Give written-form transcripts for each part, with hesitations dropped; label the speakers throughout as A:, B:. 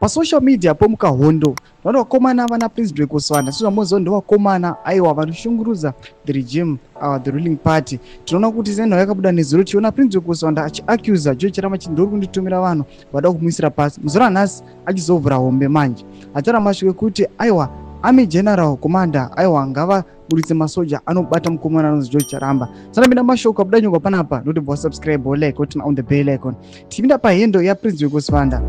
A: Pasocial media pomuka hondo. Vano vakomana vana Prince Dweko Sibanda, sezvamunoziva, ndovakomana aiwa varishungurudza the regime, the ruling party. Tinoona kuti senhau yakabuda nezuro, tichiona Prince Dweko Sibanda achiaccusa George Charamba chiti ndori kunditumira vanhu vada kumuisira pasi. Muzura nhasi achizovhura hombe manje, ataura mashoko ekuti aiwa, army general commander aiwa ngavaburitse masoja anobata mukomana anonzi George Charamba. Sanapinda mashoko abuda nyongwa panapa, noti bva like, turn on the bell icon. Tichipinda pahandle yaPrince Dweko Sibanda,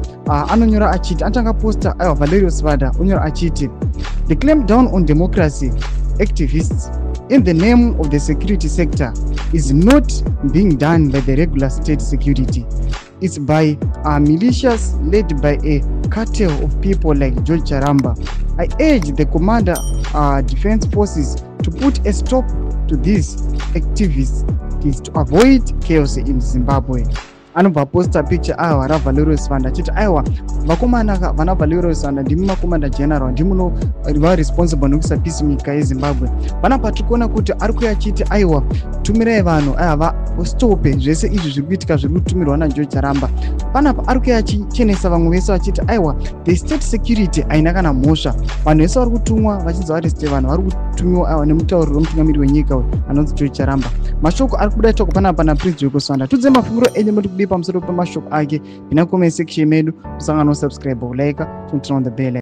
A: anonyora achiti, anotanga posta aiwa Valerio Sibanda onyora achiti, "The clamp down on democracy activists in the name of the security sector is not being done by the regular state security. It's by militias led by a cartel of people like George Charamba. I urge the commander defense forces to put a stop to these activists to avoid chaos in Zimbabwe." Anobva aposta picture aiwa raValerio Sibanda achiti aiwa, vakomana vana Valerio Sibanda, ndimi macommander general, ndimunova responsible nekuisa peace munyika yeZimbabwe. Panapa tiri kuona kuti ari kuya achiti aiwa, tumirai vanhu aiwa vastope zvese izvi zviri kuitika, zviri kutumirwa naGeorge Charamba. Panapa ari kuya achichenesa vamwe vese vachiti aiwa, the state security haina kana mhosva. Vanhu vese vari kutumwa vachinzi vaarreste vanhu vari kutumiwa aiwa nemutauriri wemutungamiri wenyika uyu anonzi George Charamba. Mashoko ari kubuda itoko panapa naPrince Dweko Sibanda. Tudze mafungiro enyu muri kudii pamusoro pemashoko ake ina comment section medu. Musangano subscribe, like, turn on the bell.